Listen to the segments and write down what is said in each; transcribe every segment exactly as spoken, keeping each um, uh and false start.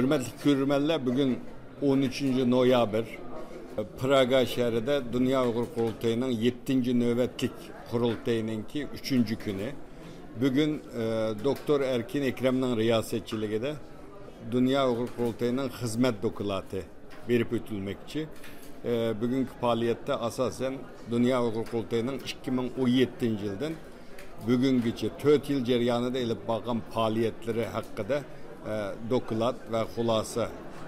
ھۆرمەتلىك كۆرۈرمەنلەر، بۈگۈن ئون ئۈچىنچى نويابىر، پراگا شەھىرىدە دۇنيا ئۇيغۇر قۇرۇلتىيىنىڭ يەتتىنچى نۆۋەتلىك قۇرۇلتىيىنىڭكى ئۈچىنچى كۈنى. بۈگۈن، ئە، دوكتور ئەركىن ئەكرەمنىڭ رىياسەتچىلىكىدە دۇنيا ئۇيغۇر قۇرۇلتىيىنىڭ خىزمەت دوكلاتى بېرىپ ئۆتۈلمەكچى. ئە، بۈگۈنكى پائالىيەتتە ئاساسەن دۇنيا ئۇيغۇر قۇرۇلتىيىنىڭ ئىككى مىڭ ئون يەتتىنچى يىلدىن بۈگۈنگىچە تۆت يىل جەريانىدا ئېلىپ بارغان پائالىيەتلىرى ھەققىدە، ئە، دوكلات ۋە خۇلاسە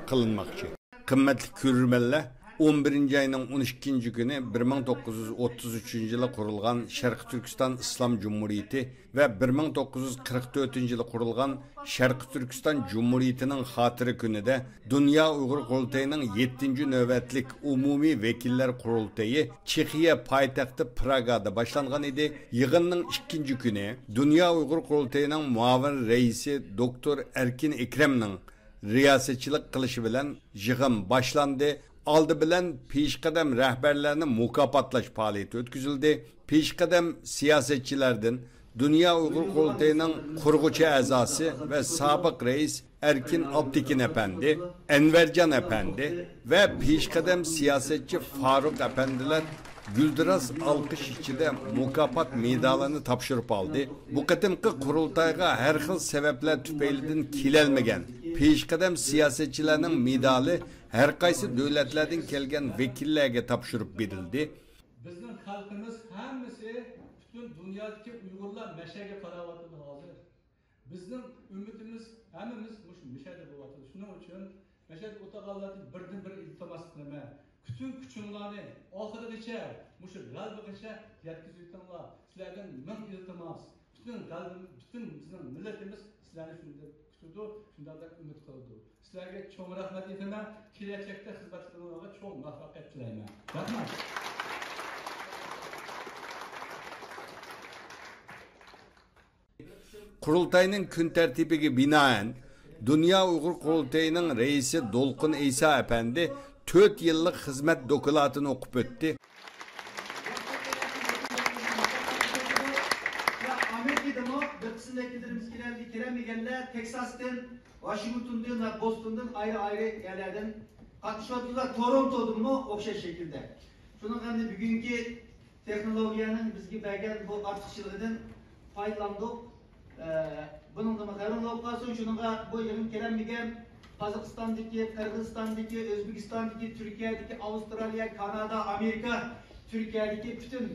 قىلىنماقچى. قىممەتلىك كۆرۈرمەنلەر، ئون بىرىنچى ئاينىڭ ئون ئىككىنچى كۈنى بىر مىڭ توققۇز يۈز ئوتتۇز ئۈچىنچى يىلى قۇرۇلغان شەرقىي تۈركىستان ئىسلام جۇمھۇرىيىتى ۋە بىر مىڭ توققۇز يۈز قىرىق تۆتىنچى يىلى قۇرۇلغان شەرقىي تۈركىستان جۇمھۇرىيىتىنىڭ خاتىرە كۈنىدە دۇنيا ئۇيغۇر قۇرۇلتىيىنىڭ يەتتىنچى نۆۋەتلىك ئومۇمىي ۋەكىللەر قۇرۇلتىيى چېخىيە پايتەختى پراگادا باشلانغان ئىدى. يىغىننىڭ ئىككىنچى كۈنى دۇنيا ئۇيغۇر قۇرۇلتىيىنىڭ مۇئاۋىن رەئىسى دوكتور ئەركىن ئەكرەمنىڭ رىياسەتچىلىك قىلىشى بىلەن يىغىن باشلاندى. ئالدى بىلەن پېشقەدەم رەھبەرلەرنى مۇكاپاتلاش پائالىيىتى ئۆتكۈزۈلدى. پېشقەدەم سىياسەتچىلەردىن دۇنيا ئۇيغۇر قۇرۇلتىيىنىڭ قۇرغۇچى ئەزاسى ۋە سابىق رەئىس ئەركىن ئالپتېكىن ئەپەندى، ئەنۋەرجان ئەپەندى ۋە پېشقەدەم سىياسەتچى فاروق ئەپەندىلەر گۈلدۈراس ئالقىش ئىچىدە مۇكاپات مېدالىنى تاپشۇرۇپ ئالدى. بۇ قېتىمقى قۇرۇلتايغا ھەر خىل سەۋەبلەر تۈپەيلىدىن كېلەلمىگەن پېشقەدەم سىياسەتچىلەرنىڭ مېدالى ھەر قايسى دۆلەتلەردىن كەلگەن ۋەكىللەرگە تاپشۇرۇپ بېرىلدى. بىزنىڭ خەلقىمىز ھەممىسى، پۈتۈن دۇنيادىكى ئۇيغۇرلار مەشەگە قاراۋاتىدۇ ھازىر. بىزنىڭ ئۈممىتىمىز ھەممىمىز مۇشۇ مەشەدە بولۇۋاتىدۇ. شۇنىڭ ئۈچۈن مەشەدە ئولتۇرغانلاردىن بىردىن بىر ئىلتىماس قىلىمەن. پۈتۈن كۈچۈڭلارنى ئاخىرىغىچە، مۇشۇ غەلىبىگىچە يەتكۈزۈۋېتىڭلار. سىلەردىن مىڭ ئىلتىماس. پۈتۈن غەلىبىمىز، پۈتۈن بىزنىڭ مىللىتىمىز سىلەرنى شۇنداق كۈتىدۇ، شۇنداق ئۈمىد قىلىدۇ. سىلەرگە چوڭ رەھمەت ئېيتىمەن. كېلەچەكتە خىزمەتلىرىڭلارغا چوڭ مۇۋەپپەقىيەت تىلەيمەن. رەھمەت. قۇرۇلتاينىڭ كۈن تەرتىپىگە بىنائەن، دۇنيا ئۇيغۇر قۇرۇلتىيىنىڭ رەئىسى دولقۇن ئەيسا ئەپەندى تۆت يىللىق خىزمەت دوكلاتىنى ئوقۇپ ئۆتتى. ئامېرىكىدىمۇ بىر قىسىم ۋەكىللىرىمىز كېلەلدى، كېلەلمىگەنلەر تېكساستىن، ۋاشىنگتوندىن ۋە بوستوندىن ئايرى-ئايرى يەرلەردىن قاتنىشىۋاتىدۇ ۋە تورونتودىنمۇ ئوخشاش شەكىلدە. شۇنىڭغا ئەمدى بۈگۈنكى تېخنولوگىيەنىڭ بىزگە بەرگەن بۇ ئارتۇقچىلىقىدىن پايدىلاندۇق. ئە، بۇنىڭدىنمۇ خەۋىرىڭ بولۇپ قالسۇن. شۇنىڭغا بۇ يىغىن كېلەلمىگەن قازاقىستاندىكى، قىرغىزىستاندىكى، ئۆزبېكىستاندىكى، تۈركىيەدىكى، ئاۋسترالىيە، كانادا، ئامېرىكا، تۈركىيەدىكى پۈتۈن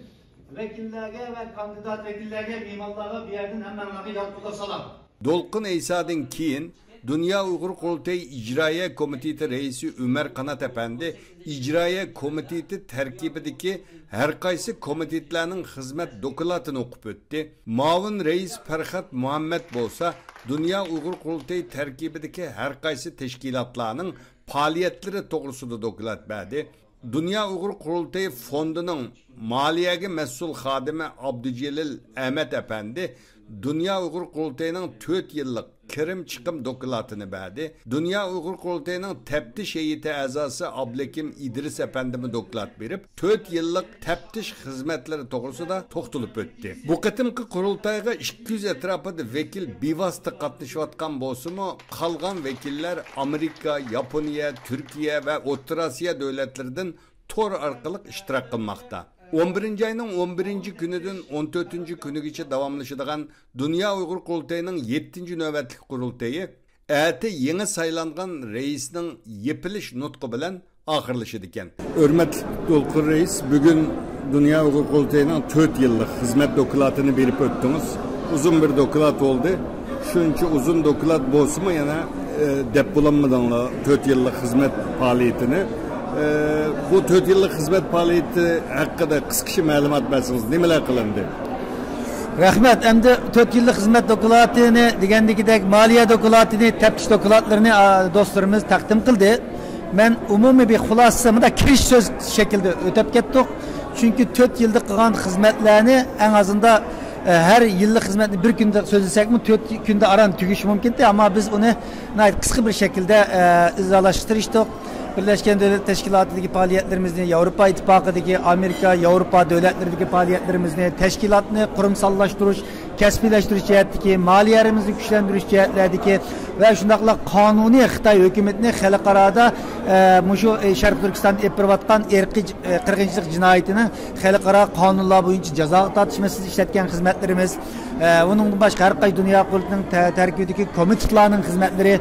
ۋەكىللەرگە ۋە كاندىدات ۋەكىللەرگە، مېھمانلارغا بۇ يەردىن ھەممەڭلارغا يالقۇنلۇق سالام. دولقۇن ئەيسادىن كېيىن دۇنيا ئۇيغۇر قۇرۇلتىيى ئىجرائىيە كومىتېتى رەئىسى ئۆمەر قانات ئەپەندى ئىجرائىيە كومىتېتى تەركىبىدىكى ھەر قايسى كومىتېتلارنىڭ خىزمەت دوكلاتىنى ئوقۇپ ئۆتتى. مۇئاۋىن رەئىس پەرھات مۇھەممەد بولسا دۇنيا ئۇيغۇر قۇرۇلتىيى تەركىبىدىكى ھەر قايسى تەشكىلاتلارنىڭ پائالىيەتلىرى توغرىسىدا دوكلات بەردى. دۇنيا ئۇيغۇر قۇرۇلتىيى فوندىنىڭ مالىيەگە مەسئۇل خادىمى ئابدۇجېلىل ئەمەت ئەپەندى دۇنيا ئۇيغۇر قۇرۇلتىيىنىڭ تۆت يىللىق كىرىم چىقىم دوكلاتىنى بەردى. دۇنيا ئۇيغۇر قۇرۇلتىيىنىڭ تەپتىش ھەيئىتى ئەزاسى ئابلىكىم ئىدرىس ئەپەندىمۇ دوكلات بېرىپ، تۆت يىللىق تەپتىش خىزمەتلىرى توغرىسىدا توختىلىپ ئۆتتى. بۇ قېتىمقى قۇرۇلتايغا ئىككى يۈز ئەتراپىدا ۋەكىل بىۋاسىتە قاتنىشىۋاتقان بولسىمۇ، قالغان ۋەكىللەر ئامېرىكا، ياپونىيە، تۈركىيە ۋە ئوتتۇرا ئاسىيا دۆلەتلىرىدىن تور ئارقىلىق ئىشتىراك قىلماقتا. ئون بىرىنچى ئاينىڭ ئون بىرىنچى كۈنىدىن ئون تۆتىنچى كۈنىگىچە داۋاملىشىدىغان دۇنيا ئۇيغۇر قۇرۇلتىيىنىڭ يەتتىنچى نۆۋەتلىك قۇرۇلتىيى ئەتە يېڭى سايلانغان رەئىسنىڭ يېپىلىش نۇتقى بىلەن ئاخىرلىشىدىكەن. ھۆرمەتلىك دولقۇن رەئىس، بۈگۈن دۇنيا ئۇيغۇر قۇرۇلتىيىنىڭ تۆت يىللىق خىزمەت دوكلاتىنى بېرىپ ئۆتتىڭىز. ئۇزۇن بىر دوكلات بولدى. شۇنچە ئۇزۇن دوكلات بولسىمۇ، يەنە، ئە، دەپ بولالمىدىڭلار تۆت يىللىق خىزمەت پائالىيىتىنى. ئە، بۇ تۆت يىللىق خىزمەت پائالىيىتى ھەققىدە قىسقىچە مەلۇمات بەرسىڭىز، نېمىلەر قىلىندى؟ رەھمەت. ئەمدى تۆت يىللىق خىزمەت دوكلاتىنى دېگەندىكىدەك، مالىيە دوكلاتىنى، تەپتىش دوكلاتلىرىنى، ئا، دوستلىرىمىز تەقدىم قىلدى. مەن ئومۇمىي بىر خۇلاسە، مۇنداق كىرىش سۆز شەكلىدە ئۆتۈپ كەتتۇق. چۈنكى تۆت يىلدا قىلغان خىزمەتلەرنى ئەڭ ئازىندا، ئە، ھەر يىللىق خىزمەتنى بىر كۈندە سۆزلىسەكمۇ، تۆت كۈندە ئاران تۈگىشى مۇمكىنتى. ئەمما بىز ئۇنى ناھايىتى قىسقا بىر شەكىلدە، ئە، ئىزاھلاشقا تىرىشتۇق. بىرلەشكەن دۆلەت تەشكىلاتىدىكى پائالىيەتلىرىمىزنى، ياۋروپا ئىتتىپاقىدىكى، ئامېرىكا، ياۋروپا دۆلەتلىرىدىكى پائالىيەتلىرىمىزنى، تەشكىلاتنى قۇرۇمساللاشتۇرۇش، كەسپىيلەشتۈرۈش جەھەتتىكى، مالىيەمىزنى كۈچلەندۈرۈش جەھەتلەردىكى ۋە شۇنداقلا قانۇنىي خىتاي ھۆكۈمىتىنى خەلقئارادا، ئە، مۇشۇ، ئە، شەرقىي تۈركىستاندا ئېلىپ بېرىۋاتقان ئىرقىي، ئە، قىرغىنچىلىق جىنايىتىنىڭ خەلقئارا قانۇنلار بويىچە جازاغا تارتىش مەسىلىسىدە ئىشلەتكەن خىزمەتلىرىمىز، ئە، ئۇنىڭدىن باشقا ھەر قايسى دۇنيا قۇرۇلتىيىنىڭ تە-، تەركىبىدىكى كومىتېتلارنىڭ خىزمەتلىرى،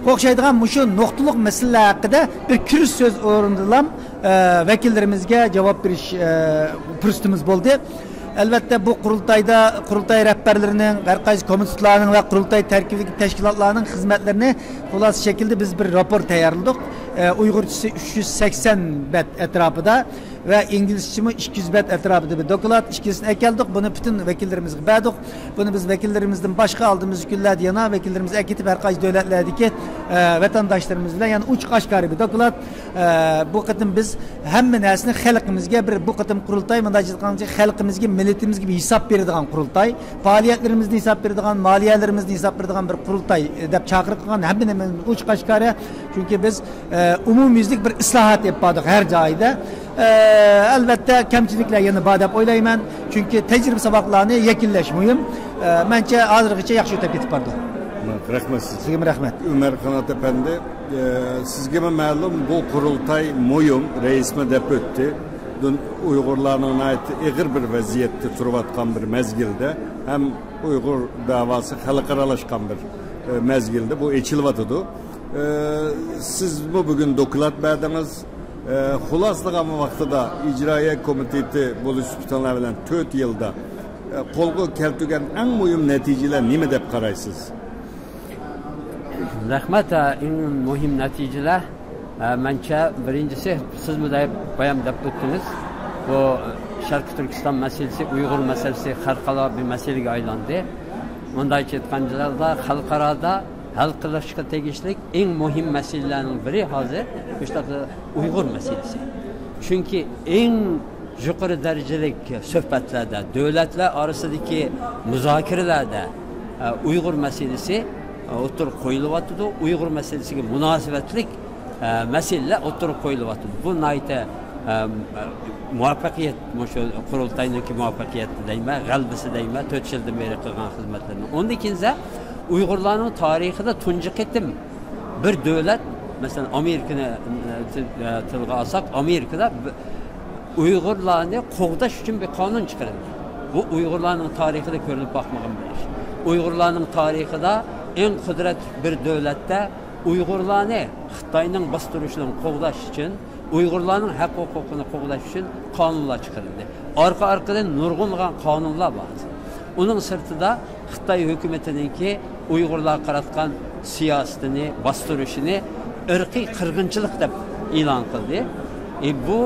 ئوخشايدىغان مۇشۇ نۇقتىلىق مەسىلىلەر ھەققىدە بىر كىرىش سۆز ئورنىدىلا، ئە، ۋەكىللىرىمىزگە جاۋاب بېرىش، ئە، پۇرسىتىمىز بولدى. ئەلۋەتتە، بۇ قۇرۇلتايدا، قۇرۇلتاي رەھبەرلىرىنىڭ، ھەر قايسى كومىتېتلارنىڭ ۋە قۇرۇلتاي تەركىبىدىكى تەشكىلاتلارنىڭ خىزمەتلىرىنى خۇلاسە شەكىلدە بىز بىر راپور تەييارلىدۇق. ئە، ئۇيغۇرچىسى ئۈچ يۈز سەكسەن بەت ئەتراپىدا ۋە ئىنگلىزچىمۇ ئىككى يۈز بەت ئەتراپىدا بىر دوكلات، ئىككىسىنى ئەكەلدۇق. بۇنى پۈتۈن ۋەكىللىرىمىزگە بەردۇق. بۇنى بىز ۋەكىللىرىمىزدىن باشقا ئالدىمىزدىكى كۈنلەردە يەنە ۋەكىللىرىمىز ئەكېتىپ، ھەر قايسى دۆلەتلەردىكى، ئە، ۋەتەنداشلىرىمىز بىلەن يەنە ئوچۇق ئاشكارا بىر دوكلات. ئە، بۇ قېتىم بىز ھەممە نەرسىنى خەلقىمىزگە بىر، بۇ قېتىم قۇرۇلتاي مۇنداق ئېيتقانچە خەلقىمىزگە، مىللىتىمىزگە بىر ھېساب بېرىدىغان قۇرۇلتاي، پائالىيەتلىرىمىزنى ھېساب بېرىدىغان، مالىيەلىرىمىزنى ھېساب بېرىدىغان بىر قۇرۇلتاي، ئە، دەپ چاقىرىق قىلغان ھەممە نېمە ئوچۇق ئاشكارا. چۈنكى بىز، ئە، ئومۇميۈزلۈك بىر ئىسلاھات ئېلىپ باردۇق ھەر جايدا. ئە، ئەلۋەتتە، كەمچىلىكلەر يەنە بار دەپ ئويلايمەن. چۈنكى تەجرىبە ساۋاقلارنى يەكۈنلەش مۇھىم. ئە، مەنچە ھازىرغىچە ياخشى ئۆتۈپ كېتىپ بارىدۇ. رەھمەت سىزگە. سىزگىمۇ رەھمەت. ئۆمەر قانات ئەپەندى، ئە، سىزگىمۇ مەلۇم، بۇ قۇرۇلتاي مۇھىم، رەئىسمۇ دەپ ئۆتتى. دۇن-، ئۇيغۇرلارنىڭ ناھايىتى ئېغىر بىر ۋەزىيەتتە تۇرۇۋاتقان بىر مەزگىلدە ھەم ئۇيغۇر دەۋاسى خەلقئارالاشقان بىر، ئە، مەزگىلدە بۇ ئېچىلىۋاتىدۇ. ئە، سىزمۇ بۈگۈن دوكلات بەردىڭىز. ئە، خۇلاسىلىغان ۋاقتىدا ئىجرائىيە كومىتېتى بولۇش سۈپىتىڭلار بىلەن تۆت يىلدا، ئە، قولغا كەلتۈرگەن ئەڭ مۇھىم نەتىجىلەر نېمە دەپ قارايسىز؟ رەھمەت، ئە، ئەڭ مۇھىم نەتىجىلەر، ئە، مەنچە بىرىنچىسى، سىزمۇ دەپ، بايام دەپ ئۆتتىڭىز، بۇ شەرقىي تۈركىستان مەسىلىسى، ئۇيغۇر مەسىلىسى خەلقئارا بىر مەسىلىگە ئايلاندى. مۇندايچە ئېيتقان چاغدا، خەلقئارادا ھەل قىلىشقا تېگىشلىك ئەڭ مۇھىم مەسىلىلەرنىڭ بىرى ھازىر مۇشۇ ئۇيغۇر مەسىلىسى. چۈنكى ئەڭ يۇقىرى دەرىجىلىك سۆھبەتلەردە، دۆلەتلەر ئارىسىدىكى مۇزاكىرىلەردە، ئە، ئۇيغۇر مەسىلىسى، ئە، ئوتتۇرىغا قويۇلۇۋاتىدۇ. ئۇيغۇر مەسىلىسىگە مۇناسىۋەتلىك، ئە، مەسىلىلەر ئوتتۇرىغا قويۇلۇۋاتىدۇ. بۇ ناھايىتى، ئە، مۇۋەپپەقىيەت، مۇشۇ قۇرۇلتاينىڭكى مۇۋەپپەقىيىتى دەيمەن، غەلىبىسى دەيمەن، تۆت يىلدىن بېرى قىلغان خىزمەتلىرىنى. ئۇندىن كېيىن ئۇيغۇرلارنىڭ تارىخىدا تۇنجى قېتىم بىر دۆلەت، مەسىلەن، ئامېرىكىنى، ئە، تىل-، ئە، تىلغا ئالساق، ئامېرىكىدا ب-، ئۇيغۇرلارنى قوغداش ئۈچۈن بىر قانۇن چىقىرىلدى. بۇ ئۇيغۇرلارنىڭ تارىخىدا كۆرۈلۈپ باقمىغان بىر ئىش. ئۇيغۇرلارنىڭ تارىخىدا ئەڭ قۇدرەت بىر دۆلەتتە ئۇيغۇرلارنى خىتاينىڭ باستۇرۇشىدىن قوغداش ئۈچۈن، ئۇيغۇرلارنىڭ ھەق ھوقۇقىنى قوغداش ئۈچۈن قانۇنلار چىقىرىلدى. ئارقا-ئارقىدىن نۇرغۇنلىغان قانۇنلار بار. ئۇنىڭ سىرتىدا خىتاي ھۆكۈمىتىنىڭكى ئۇيغۇرلارغا قاراتقان سىياسىتىنى، باستۇرۇشىنى ئىرقىي قىرغىنچىلىق دەپ ئېلان قىلدى. ئى، بۇ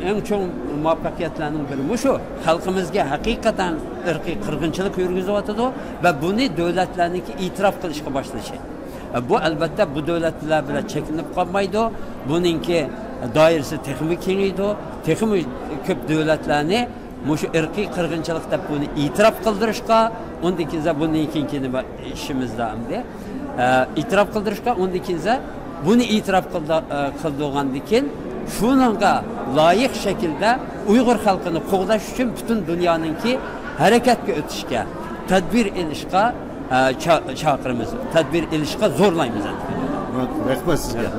ئەڭ چوڭ مۇۋەپپەقىيەتلەرنىڭ بىرى مۇشۇ. خەلقىمىزگە ھەقىقەتەن ئىرقىي قىرغىنچىلىق يۈرگۈزۈۋاتىدۇ ۋە بۇنى دۆلەتلەرنىڭكى ئېتىراپ قىلىشقا باشلىشى. بۇ، ئەلۋەتتە، بۇ دۆلەتلەر بىلەن چەكلىنىپ قالمايدۇ. بۇنىڭكى دائىرىسى تېخىمۇ كېڭىيىدۇ. تېخىمۇ كۆپ دۆلەتلەرنى مۇشۇ ئىرقىي قىرغىنچىلىق دەپ بۇنى ئېتىراپ قىلدۇرۇشقا، ئۇندىن كېيىن بۇنىڭ كېيىنكى نېمە ئىشىمىزدا ئەمدى، ئە، ئېتىراپ قىلدۇرۇشقا، ئۇندىن كېيىن بۇنى ئېتىراپ قىلدى-، ئە، قىلدۇرغاندىن كېيىن، شۇنىڭغا لايىق شەكىلدە ئۇيغۇر خەلقىنى قوغداش ئۈچۈن پۈتۈن دۇنيانىڭكى ھەرىكەتكە ئۆتۈشكە، تەدبىر ئېلىشقا، ئە، چا-، چاقىرىمىز، تەدبىر ئېلىشقا زورلايمىز. رەھمەت سىزگە.